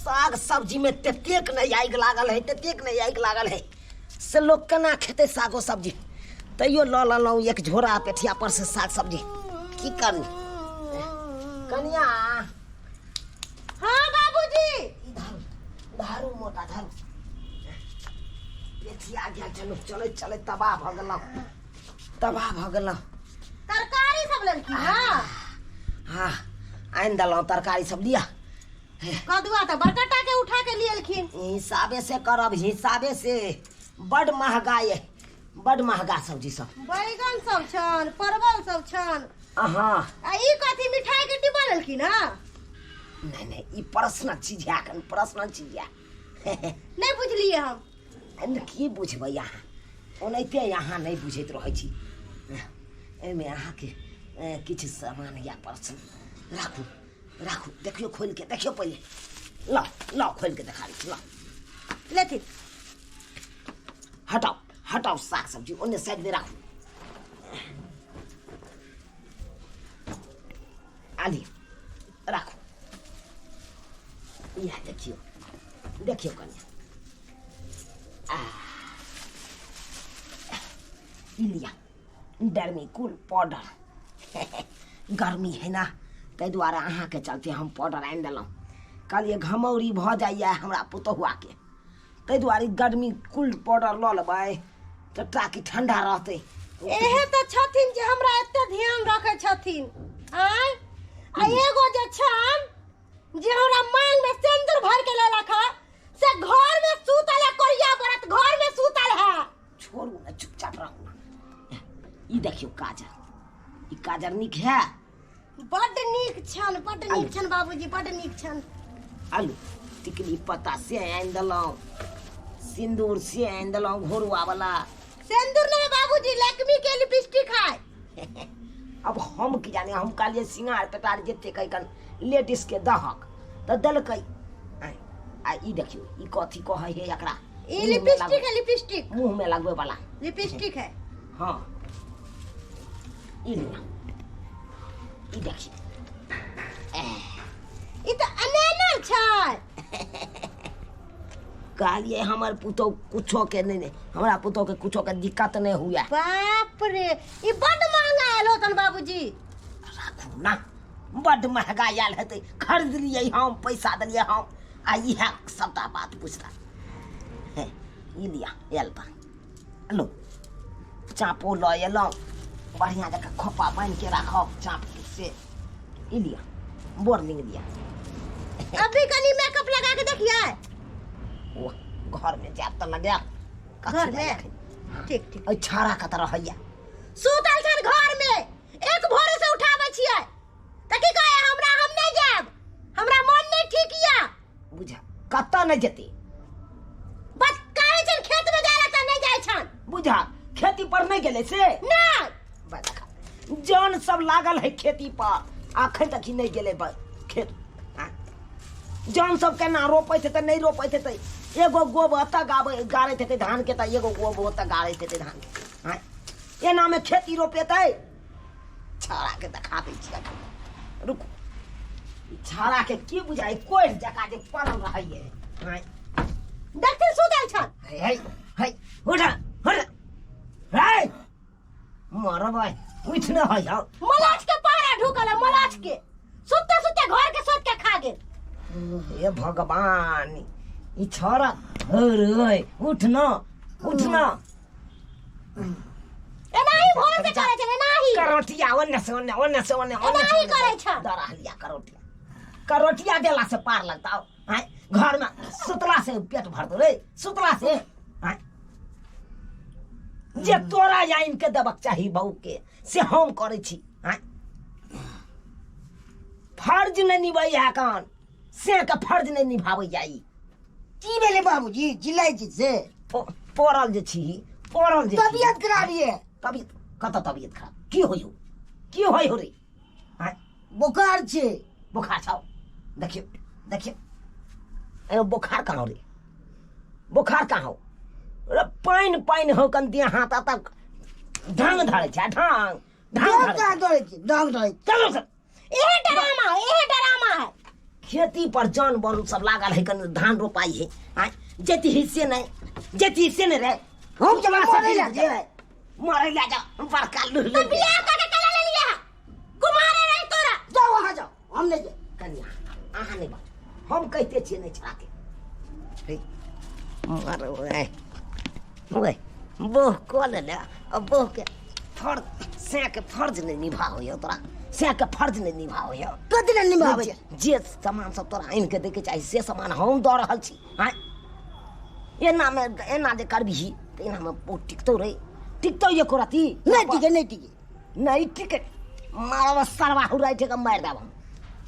साग सब्जीमे ततेक नहि आगि लागल है, ततेक नहि आगि लागल है से लोक केना खेतै सागो सब्जी। तैयो लऽ लेलहुँ एक झोरा पेठिया पर से साग सब्जी। की करी कनिया? हाँ बाबूजी। ई धारू, धारू मोटा धारू। पेठिया गेल। चलू, चलैत चलैत तबाह भऽ गेलहुँ, तबाह भऽ गेलहुँ। तरकारी सब लेलखिन? हाँ। हाँ, आनि देलहुँ तरकारी सब। लिअ। कदुआ तऽ बड़का टा के उठा के लियलखिन। हिसाबे से करब, हिसाबे से। बड महगा ये, बड महगा सब्जी सब। बैगन सब छन, परवल सब छन। हाँ। आ ई कथी, मिठाई के डिब्बा लेलखिन? हाँ। नहीं नहीं, ई पर्सनल चीज है अखन, पर्सनल चीज है। नहीं बुझलिए हम। एहिमे की बुझबै अहाँ? ओनाहिते अहाँ नहि बुझैत रहै छी। एहिमे अहाँके किछु सामान या पर्सनल। राखू, राखू। देखियौ, खोलि के देखियौ पहिले। लाउ, लाउ, खोलि के देखा दै छी, लाउ। लेथिन। हटाउ, हटाउ। साग सब्जी ओन्ने साइडमे राखू। आली राखू। इएह देखियौ, देखियौ कनिया। आ ई लिअ डर्मी कूल पाउडर। गर्मी है ना, ताहि दुआरे अहाँके चलते हम पाउडर आनि देलहुँ। कहलियै घमौरी भऽ जाइए हमरा पुतहुआके, ताहि दुआरे गर्मी कूल पाउडर लऽ लेबै तऽ ताकि ठंडा रहतै। एहे तऽ छथिन जे हमरा एते ध्यान रखै छथिन। आँय, आ एगो जे छन जे हमरा मांग में सिंदूर भर के लेलक है, से घर में सुतल है, कोरिया बरत घर में सुतल है। छोड़ू ने, चुपचाप रहू ना। ई देखियौ काजर, ई काजर नीक है? बड्ड नीक छन, बड्ड नीक छन बाबूजी, बड्ड नीक छन। आलू टिकली पत्ता से आनि देलहुँ, सिन्दूर से आनि देलहुँ घोरुआ वाला। सिंदूर नहीं बाबूजी, लक्ष्मी के लिपस्टिक है। अब हम की जाने? हम कहलियै सिंगार पेटार जते कैकन लेडीज के दहक तऽ देलकै। आँय, आ ई देखियौ, ई कथी कहै है एकरा? ई लिपस्टिक है, लिपस्टिक। मुँह में लगबै वाला। लिपस्टिक है। हाँ, ई लिअ, ई देखियौ। ई तऽ अनेनर छै। कहलियै हमर पुतोह कुछो के नहि, नहि, हमरा पुतोह के कुछो के दिक्कत नहि हुए। बाप रे, ई बड्ड महंगा आयल होतन बाबूजी। राखू ना, बड्ड महंगा आयल हेतै। खरीदलियै हम, पैसा देलियै हम, आ इएह सबटा बात बुझता। हे, ई लिअ, आयल तऽ लो। चाँपो लऽ एलहुँ, बढ़िआँ जकाँ खोपा बान्हिके राखब चाँप से। ई लिअ, बोर्लिंग लिअ। अभी कनी मेकअप लगा के देखिए। ओ घर में जायब तऽ लगायब। कथी घर लए में? एखन? ठीक ठीक। एहि छाड़ा कतऽ रहैया? सुतल छन घर में, एक भोरे से उठाबै छियै तऽ की कहे, हमरा हम नहीं जायब, हमरा मन नहीं ठीक या। बुझा, कतऽ नहि जेतै? बस कहै छन खेत में जाय ला तऽ नहीं जाइ छन। बुझा, खेती पर नहि गेलै से? नहीं। बस, जन सब लागल है खेती पर, अखन तक ही नहि गेलै खेत। आँ? जन सब केना रोपैत हेतै? नहि रोपैत हेतै। एगो गोब ओतऽ गाबै गाड़ैत हेतै धानके तऽ एगो गोब ओतऽ गाड़ैत हेतै धानके। आँय, एनामे खेती रोपेतै? छाड़ाके देखा दै छी अखन, रुकू। ई छाड़ाके की बुझाइ, कोढ़ि जकाँ जे पड़ल रहैए। आँय, देखथिन सुतल छन। हे हे हे, उठ उठ, हे मरबै, उठ न है हौ। मलाज के पारा ढुकल है, मलाज के सुते सुते घर के सोच के खा गेल। हे भगवान, ई छोरा रे, उठ न, उठ न। एनाही भोर से करे छै, एनाही। करोटिया ओन्ने से ओन्ने, ओन्ने से ओन्ने, ओन्ने से एनाही ओन्ने। करै छै। डरा लिया करोटिया, करोटिया देला से पार लगता हो? आँय, घर में सुतला से पेट भरतो रे? सुतला से? आँय, जे तोरा आनि के देबक चाही बहू के से हम करै छी। आँय, फर्ज नहि निभैया कान से के फर्ज नहि निभाबैया ई। की भेलै बाबूजी, चिल्लाइ छी से? पड़ल जे छी, पड़ल जे छी। तबियत खराब ये। तबियत कतऽ? तबियत खराब की होइयो, की होइ हो रे? आँय, बोखार छै। बोखार छौ? देखियौ, देखियौ, एगो बोखार कहाँ हो रे? बोखार कहाँ हो रे? पानि पानि हो कन, देह हाथ तक ढंग धरै छै, ढंग ढंग ढंग धरै कहाँ छै। धरै छै? ढंग धरै छै। चलो सर। एहे ड्रामा है, एहे ड्रामा है। खेती पर जन बन सब लागल है, कनि धान रोपाई है। आय जेती ही से नहीं, जेती से नहीं रे। हम जब मरे ला जे मरे ला जा बड़का लुह तो बियाह कऽ के केला लेलियै हँ? कुमारे रही तोरा। जाओ अहाँ जाओ, हम नहीं जाए। कन्या अहाँ नहीं बाजू, हम कहिते छियै नहीं छड़ा के। हे मर ओए ओए बोह कऽ लेले आ बोह के फर्ज सै के फर्ज नहीं निभाओ यो तोरा, सै के फर्ज नहीं निभाओ यो। कथी लए निभाबै? जे सामान सब तोरा आनि के दैके चाही से सामान हम दऽ रहल छी। आँय एनामे एना जे करबिही तऽ एनामे ओ टिकतौ रे, टिकतौ एको रत्ती नहीं टिके, नहीं टिके, नहीं टिके। मारब सरवा हुराइ ठेके मारि देब हम।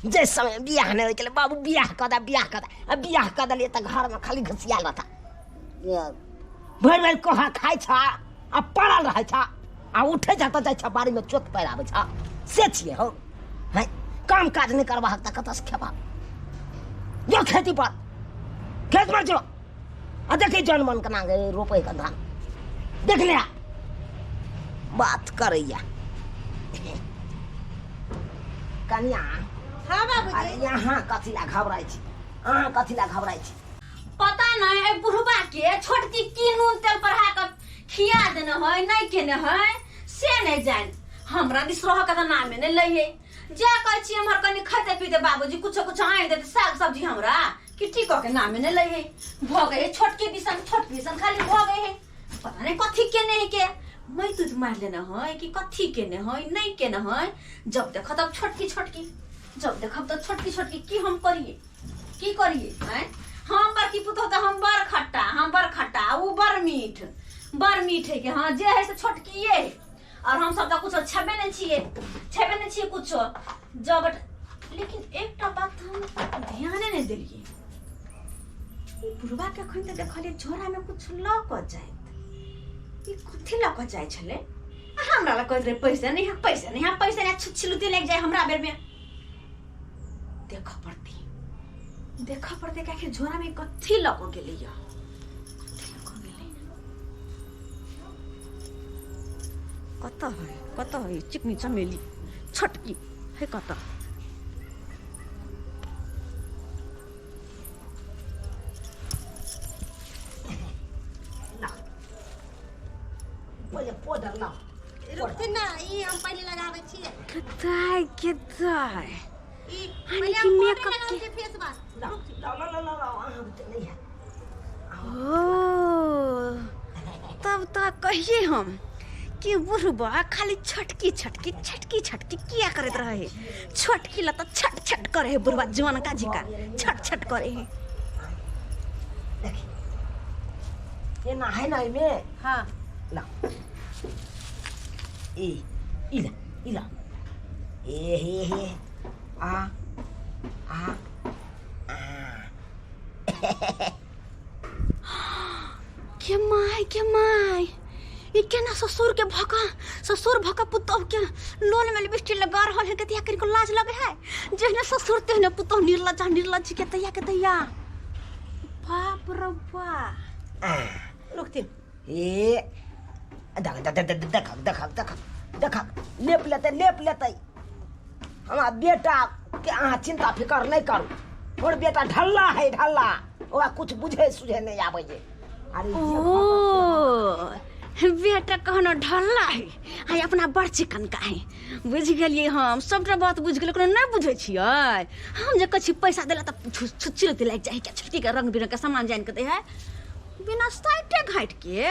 जे समय बियाह नहि होइ छलै, बाबू बियाह कऽ दे, बियाह कऽ दे, आ बियाह कऽ देलियै तऽ घरमे खाली घुसियाल रहता। भरि भरि कोहा खाइ छ आ पड़ल रहै छ आ उठै छ तऽ जाइ छ बाड़ीमे चोत पैर आबै छ, से छियै हौ। हैं काम काज नहि करबहक तऽ कतऽसँ खेबहक? जो खेती पर, खेत पर जो आ देखी जन मन केना रोपै के धान देख ले। बात करैया कन्या। हाँ बाबूजी। अरे यहाँ कथी ला घबराइ छी, अहाँ कथी ला घबराइ छी? पता नहीं ए बुढ़बा के छोटकी की नून तेल पढ़ा के खिया देने है नहीं केने है से नहीं जान। हमरा दिस रह के तऽ नामे नहीं लै है। जा कहै छी एम्हर कनि खैते पीते बाबूजी कुछो कुछो आनि देते साग सब्जी हमरा किटी कऽ के नामे नहीं लै है। भऽ गए छोटकी दिसन, छोटकी दिसन खाली भऽ गए है। पता नहीं कथी केने है के मैं तुझ मार लेने है कि कथी केने है नहीं केने है। जब देखब तब छोटकी छोटकी, जब देखब तब छोटकी छोटकी। की हम करिए, की करिए? हैं हम बड़की पुतोह तऽ हम बड़ खट्टा, हम बड़ खट्टा, उ बड़ मीठ, बड़ मीठ है के हाँ जे है से छोटकिए है। और हम सब तऽ कुछो छेबे नहीं छिए, छेबे नहीं छिए कुछो जब। लेकिन एकटा बात हम ध्याने नहीं देलिए, ई बुढ़वा के अखन तऽ देखलिए झोरा में कुछ लऽ कऽ जाइत। ई कथी लऽ कऽ जाइ छलै? आ हमरा लग कहैत रहै पैसा नहीं है, पैसा नहीं है, पैसा नहीं है, छुच्छिलुती लागि जाइ हमरा बेर में। देखऽ पड़तै, देखऽ पड़तै कि आखिर झोरा में कथी लऽ कऽ गेलैया, कथी लऽ कऽ गेलै। कतऽ है, कतऽ है चिकनी चमेली छोटकी है कतऽ? पहिले पाउडर लाउ। रुकथिन ना, ई हम पहिले लगाबै छियै। कतऽ कतऽ ई हानि पहिले कि हम पाउडर मेकअप लगाबै के- छियै फेस वाश। लाउ लाउ लाउ लाउ लाउ, अहाँ बुते नहि हैत। ओ तब तऽ कहिए हम कि बुढ़बा खाली छटकी छटकी छटकी छटकी किया करैत रहे है। छोटकी लऽ तऽ छट छट करे है बुढ़बा जवानका झिका छट छट करे है। देखी एना है ना एहिमे। हाँ लाउ ई ई ला, ई ला, ए हे हे आ आ आ। के my, के my, ई केना ससुर के भका, ससुर भका पुतोह के लोल में लिपस्टिक लगा रहल है। कतिया करी को लाज लगे है? जेहने ससुर तेहने पुतोह, निर्लज्ज निर्लज्ज के तैया के तैया। बाप रे बा। रुकथिन। ए देख देख देख देख देख देख देख, लेप लेतै, लेप लेतै। हमरा बेटा के अहाँ चिंता फिकर नहीं करू, हमर बेटा ढल्ला है ढल्ला, ओकरा कुछ बुझे सुझे नहीं आबै है। अरे ओ बेटा कहनो ढल्ला है, आई अपना बड़ चिकन का है। बुझि गेलियै हम सबटा बात बुझि गेलियै। कोनो नहि बुझै छियै हम जे कहै छी पैसा देला तऽ छुच्छी लागि जाइ है। छोटकी के रंग बिरंग के सामान जानि के दै है बिना साइटे घाटि के,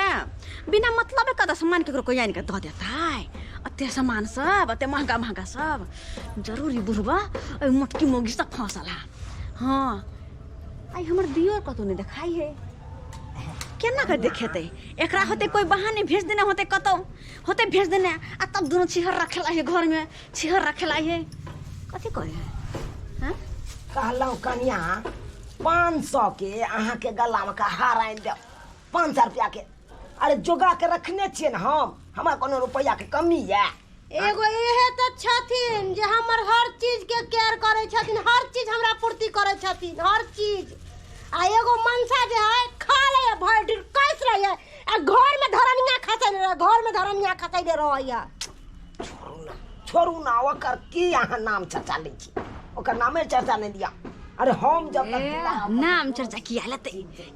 बिना मतलब कतऽ सामान केकरो कोइ आनि के दऽ देतै? एते सामान सब, एते महंगा महंगा सब। जरूरी बुढ़बा एहि मोटकी मौगी सब फंसल है। हाँ आइ हमर दियोर कतौ नहि देखाइ है, केना के देखेतै? एकरा होतै कोइ बहाने भेज देने होतै, कतौ होतै भेज देने, आ तब दुनू छिहर रखेला है घरमे, छिहर रखेला है। कथी करै है? हाँ कहलहुँ कनिया 500 के अहाँके गलामे के हार आनि देब, 500 रुपया के। अरे जोगा के रखने छियै ने हम, हमरा कोनो रुपैआ के कमी यऽ? एगो इहे तऽ छथिन जे हमर हर चीज के केयर करै छथिन, हर चीज हमरा पूर्ति करै छथिन, हर चीज। आ एगो मनसा जे है खा ले भरि दिन कसि रहै आ घर में धरनिया खसैले रहै, घर में धरनिया खसैले रहैया। छोड़ू ना, छोड़ू ना, ओकर की अहाँ नाम चर्चा लै छी? ओकर नामे चर्चा नहि लिअ। अरे हम जब तक नाम चर्चा किया लेते,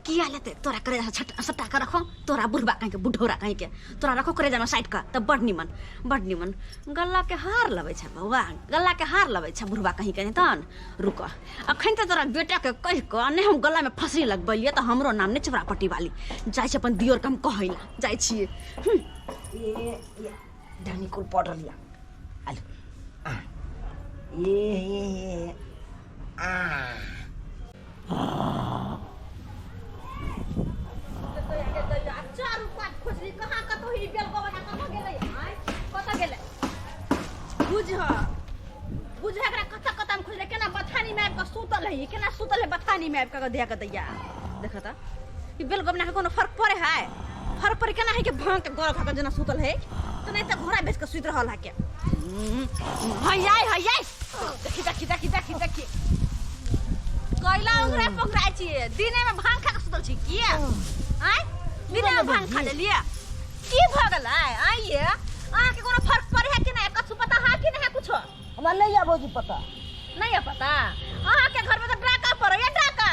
किया लेते तोरा करे छट सट्टा के रखो, तोरा बुढ़बा कहीं के बुढ़ौरा कहीं के तोरा रखो करे जाना साइड का, तब बड़ निमन, बड़ निमन गल्ला के हार लबै छै बौआ, गल्ला के हार लबै छै बुढ़बा कहीं के। तहन रुक, अखन तऽ तोरा बेटा के कहि कऽ नहि हम गल्ला में फंसरी लगबलियै तऽ हमरो नाम नहि चोरा पट्टी वाली। जाइ छै अपन दियोर के हम कहै ला जाइ छियै। ए धनी कुल पढ़ लिया आलो आ ये ये ये आ चारू पाँच खोजली कहाँ कतौ ही बेल बना कतौ गेलै, आँय कतौ गेलै? बुझ बुझ एकरा कतऽ कतऽ हम खोजले, केना बथानी में आबि कऽ सुतल है, केना सुतल है बथानी में आबि कऽ देह के दैया। देख तऽ ई बेल गोबना के कोनो फर्क पड़े है? फर्क पड़े केना है कि भांग के गड़ खा के जेना सुतल है, तऽ नहि तऽ घोड़ा बेच के सुति रहल है के। हैया हैया देखी देखी देखी देखी देखी कैला उंगरा पोखराइ छियै, दिने में भांग खा के सुतल छी किया? आँय दिने में भांग खा लेलियै की भऽ गेलै? आँय ये अहाँके कोनो फर्क पड़े है कि नहि? कछु पता है कि नहि है कुछो? हमरा नहीं है भौजी पता। नहीं है पता? अहाँके घर में तऽ डाका पड़ै है, डाका।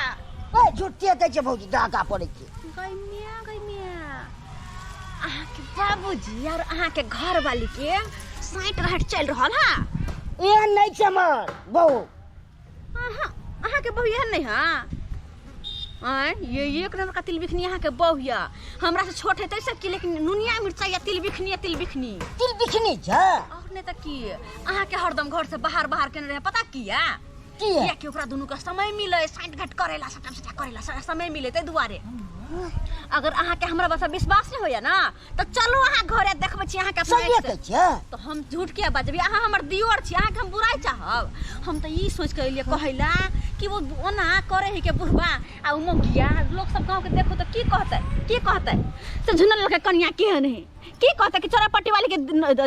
ए झूठे कहै छै भौजी, डाका पड़ै छै। गै मियाँ गै मियाँ, अहाँके बाबूजी और अहाँके घरवाली के साइट राहट चलि रहल है। एहन नहीं छै हमर बहू। अहाँ अहाँके बहू एहन नहीं है? आँय ये एक नंबर का तिल बिखनी अहाँके बहू यऽ, हमरा से छोट है तैसे की, लेकिन नुनिया मिर्चा या तिल बिखनी या तिल बिखनी तिल बिखनी छै। और नहीं तऽ की अहाँके हरदम घर से बाहर बाहर केने रहे, पता किया? किया? किया कि ओकरा दुनू के समय मिले साइट घाट करेला, सटा सटा करेला समय मिले ताहि दुआरे। अगर अहाँके हमरा बस विश्वास नहीं होइया ना तऽ चलू अहाँ घरे देखबै छी अहाँके अपना सहिए आँखि से। कहै छियै? तऽ हम झूठ किया बाजबै? अहाँ हमर दियोर छी, अहाँके हम बुराइ चाहब? हम तऽ ई सोचि कऽ एलियै कहै ला कि वो ओना करे है के बुढ़बा आ ओ मौगिया, लोक सब गाँव के देखो तऽ की कहतै, की कहतै से झुनल लड़का कनिया केहन है, की कहतै कि चोरा पट्टी वाली के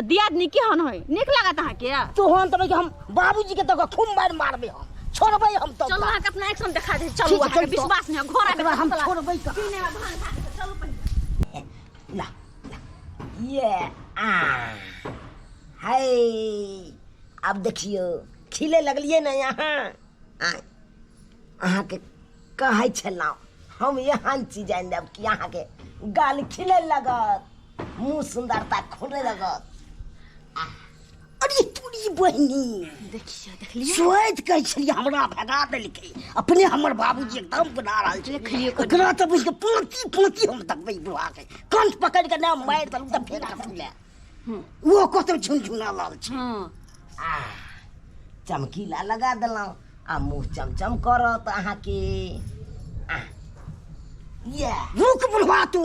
दियादनी केहन है? नीक लागत अहाँके? तोहन तऽ हम बाबूजी के तऽ खूब मारि मारबै, हम छोड़बै हम तऽ। चलू अहाँके अपना एक देखा दे, चलू ठीक छै, अहाँके चलू। विश्वास नहीं है, घोड़ा ओकरा हम छोड़बै कहाँ? पीने में भांग खा के चलू पहिले। ला ला ये आ हाय अब देखियो खिले लगलिए ना यहाँ। आय अहाँके कहै छलहुँ हम एहन चीज आनि देब कि अहाँके गाल खिले लगत, मुँह सुन्दरता खुले लगत। अरे तोरी बहिनी देखियो देखलियै सोचि कहै छलियै हमरा भगा देलकै, अपने हमर बाबूजी एकदम बना रहल छै। देखलियै ओकरा तऽ बुझि कऽ पाँति पाँति हम देखबै बुढ़ा के, कंठ पकड़ि कऽ नहि मारि देलहुँ तऽ फेर कथी लए ओ कतौ झुनझुना लाल छै। हँ आ चमकीला लगा देलहुँ आ मुँह चमचम करत अहाँके। आ ये रुक बुढ़वा, तू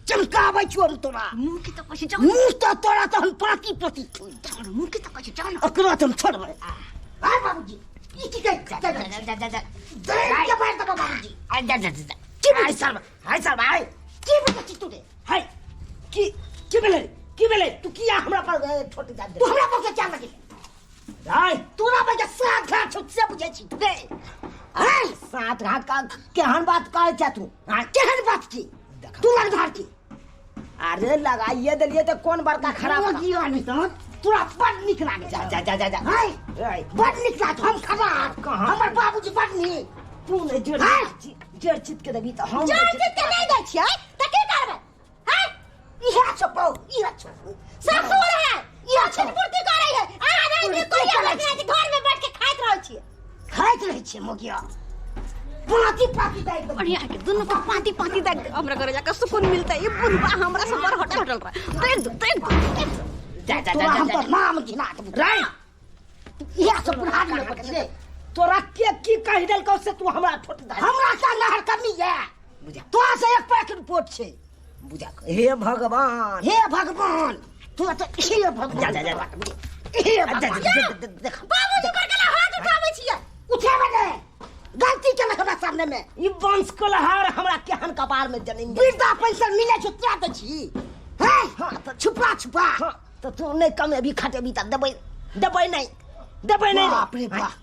चमकाबै छौ हम तोरा। मुँह की तऽ कहै छै जाउ, मुँह तऽ तोरा तऽ हम पाँति पाँति जाउ ने, मुँह की तऽ कहै छै जाउ ने। ओकरा तऽ हम छोड़बै। आय बाबूजी ई की कहै छै? जा जा जा जा देख के मारि देबौ बाबूजी। आ जा जा जा की हाय सर, हाय सर भाई की बुझै छी तू रे? हाय की की भेलै, की भेलै? तू किया हमरा पर छोट जा तू हमरा पर क्या लगे? हाय तोरा पर सात घाट छौ से बुझै छी तू रे? आय सात घाट का केहन बात कहै छै तू? हाँ, केहन बात की? तू लग धार की? अरे लगाइए देलिए तऽ कोन बड़का खराब खराब की नहीं तो तोरा बड़ नीक लागे। जा जा जा जा जा हाय हाय बड़ नीक लागे, हम खराब कहाँ? हमर बाबूजी बड़ नीक। तू नहि जड़ हाय! जड़ चित के देबी तऽ हम जड़ चित के नहि दै छियै तऽ की करबै? हैं इहा छौ बहू, इहा छौ ससुर है, इहा छौ। पूर्ति करै है, अहाँ नहि पूर्ति कोई करै अपना घर में बैठ के खाइत रहै छियै। खाइत रहै छियै मोगिया, पाँति पाँति दै दे। बढ़िया के दुनू के पाँति पाँति दे, हमरा घरे जाके सुकून मिलतै। ई बुढ़बा हमरा से बड़ हटल हटल रह। देख दो देख दो देख दो। जा जा तोरा जा हम जा तऽ नाम घिना देबौ। राय इहा सब बुढ़ा दिलो पति रे। तोरा के की कहि देलकौ से तू हमरा ठोट दे? हमरा का नहर कमी है बुझा, तोरा से एक पैक रिपोर्ट छै। बुझा, हे भगवान, हे भगवान, तू तऽ हे भगवान। जा जा जा हे जा भगवान। जा जा देख बाबूजी पर केला हाथ उठाबै छियै? उठेबै ने, गलती केलक हमरा सामने में। ई वंश कलहार हमरा केहन कपार में जन्म गेल। वृद्धा पेंशन मिले छौ तोरा दै छी? हैं? हाँ, तऽ छुपा छुपा। हाँ, तऽ तू नहि कमेबी खटेबी तऽ देबै, देबै नहि, देबै नहि। बाप रे बाप।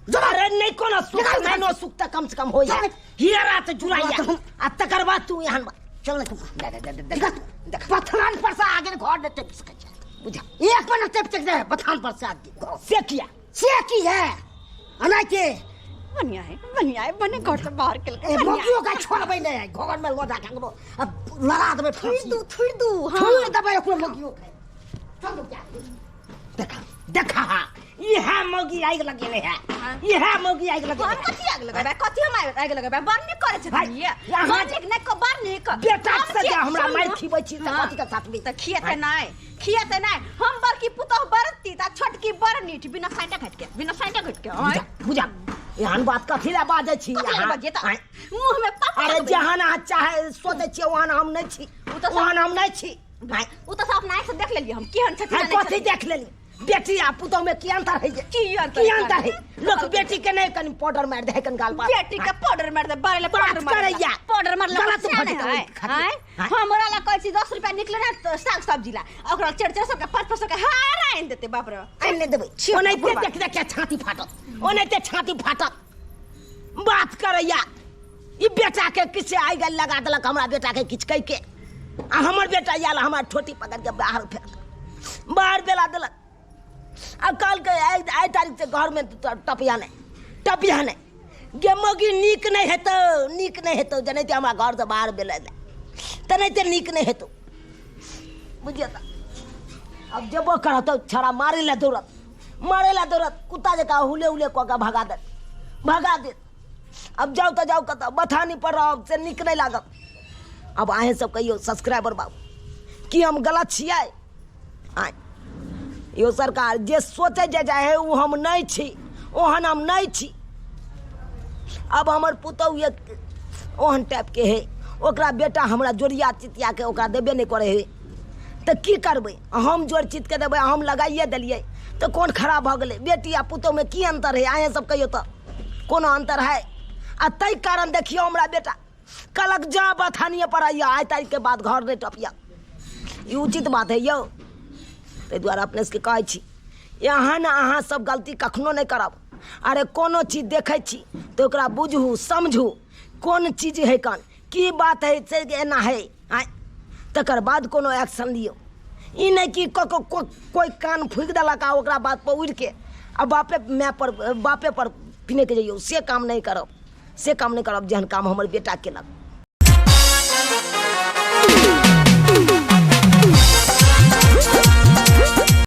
अरे नहीं कोनो सुख निकाल, नहीं नो सुख तऽ कम से कम होइया। हियरा तऽ जुड़ाइया। आ तकर बाद तू एहन चल ने तू। दे दे दे दे देख, बथान पर से आगे घर नहि टपि सकै छै। बुझा, एक मिनट टपि सकै छै बथान पर से आगे घर। से किया? से की है? अना के बढ़िया है, बढ़िया है, बने घर से बाहर के ए मौगियो के छोड़बै नै घोघर में लऽ जा केकरो अब लड़ा देबै थुड़ फांसी। दू, थुड़ दू। हाँ। थुड़ि देबै ओकरो मौगियो के। चलू जा। देखा देखा, इहे मौगी आगि लगेने है, इहे मौगी आगि लगेने हम है। कथी आग लगेबै? कथी हम आगि लगेबै? बड़ नीक करै भाई, छथिन ये। यहाँ बड़ नीक नहि बड़ नीक। बेटा हम से जे हमरा सुनू। मारि खिबै छी तऽ हाँ। कथी के साथ में? तऽ खिएतै नहि, खिएतै नहि। हम बड़की पुतोह बरती तऽ छोटकी बड़ नीठ, बिना साइटा घाटि के, बिना साइटा घाटि के। बुझा बुझा, एहन बात कथी लए बाजै छी कथी लए अहाँ? बजियै तऽ? आँय? मुँह में पापड़ अरे लगबै। जहन अहाँ चाहे सोचै छियै ओहन हम नहि छी, ओ तऽ सब- ओहन हम नहि छी। आँय? ओ तऽ सब अपना आँखि से देख लेलियै हम केहन छथिन आ आँय, नहि कथी छथिन। देख लेली? बेटी आ पुतोह में की अंतर है? की अंतर की है? अंतर है? लोक बेटी के नहीं कनी पाउडर मारि दे है कनी गाल पर। बेटी के पाउडर मार दे, बारे ले बात पाउडर मार करैया। पाउडर मार गलत भऽ जेतै ओहि खातिर। आय आँय? हमरा ला कहै छी 10 रुपया निकले ना तो साग सब्जी ला, ओकरा चार चार सौ के, पाँच पाँच सौ के हार आनि देते। बाप रे, आनि नहि देबै। छी, ओनाहिते बुढ़बा। देख देख के छाती फाटत, ओनाहिते छाती फाटत। बात करैया ई बेटा के किछु आइ लगा देलक हमरा बेटा के किछु कहि के, आ हमर बेटा आयल हमरा ठोटी पकड़ के बाहर फेंक बाहर बेला देलक आ कहलकै आइ आइ तारीख से घरमे टपिया नहि, टपिया नहि गे मौगी। नीक नहि हेतौ, नीक नहि हेतौ। जेनाहिते हमरा घरसँ बाहर भेलै तेनाहिते नीक नहि हेतौ, बुझिए तऽ। अब जेबो करत तऽ छड़ा मारै लए दौड़त, मारै लए दौड़त, कुत्ता जकाँ हुले हुले कऽ के भगा देत, भगा देत। अब जाउ तऽ जाउ कतऽ? बथानी पर रहब से नीक नहि लागत। अब अहेँ सब कहियौ सब्सक्राइबर बाबू, की हम गलत छियै? आँय यौ सरकार, जे सोचै जे जाइ है ओ हम नहि छी, ओहन हम नहि छी। अब हमर पुतहु एक ओहन टाइपके है, ओकरा बेटा हमरा जोड़िया चितियाके ओकरा देबे नहि करै है, तऽ की करबै हम? जोड़ चितके देबै, हम लगाइए देलियै तऽ कोन खराब भऽ गेलै? बेटी आ पुतहुमे की अन्तर है? अहेँ सब कहियौ तऽ, कोनो अन्तर है? आ ताहि कारण देखियौ, हमरा बेटा कहलक जा बथानिए पर आइया, आइ तारीखके बाद घर नहि टपिया। ई उचित बात है यौ? ताहि दुआरे अपने सबके कहै छी, एहन अहाँ सब गलती कखनो नहि करब। अरे कोनो चीज देखै छी तऽ ओकरा बुझू समझू, कोन चीज है, कन की बात है, से एना है। आँय, तकर बाद कोनो एक्शन लियौ। ई नहि कि कोइ कान फूकि देलक आ ओकरा बात पर उड़िके आ बापे माय पर, बापे पर पिनकि जइयौ। से काम नहि करब, से काम नहि करब जेहन काम हमर बेटा केलक।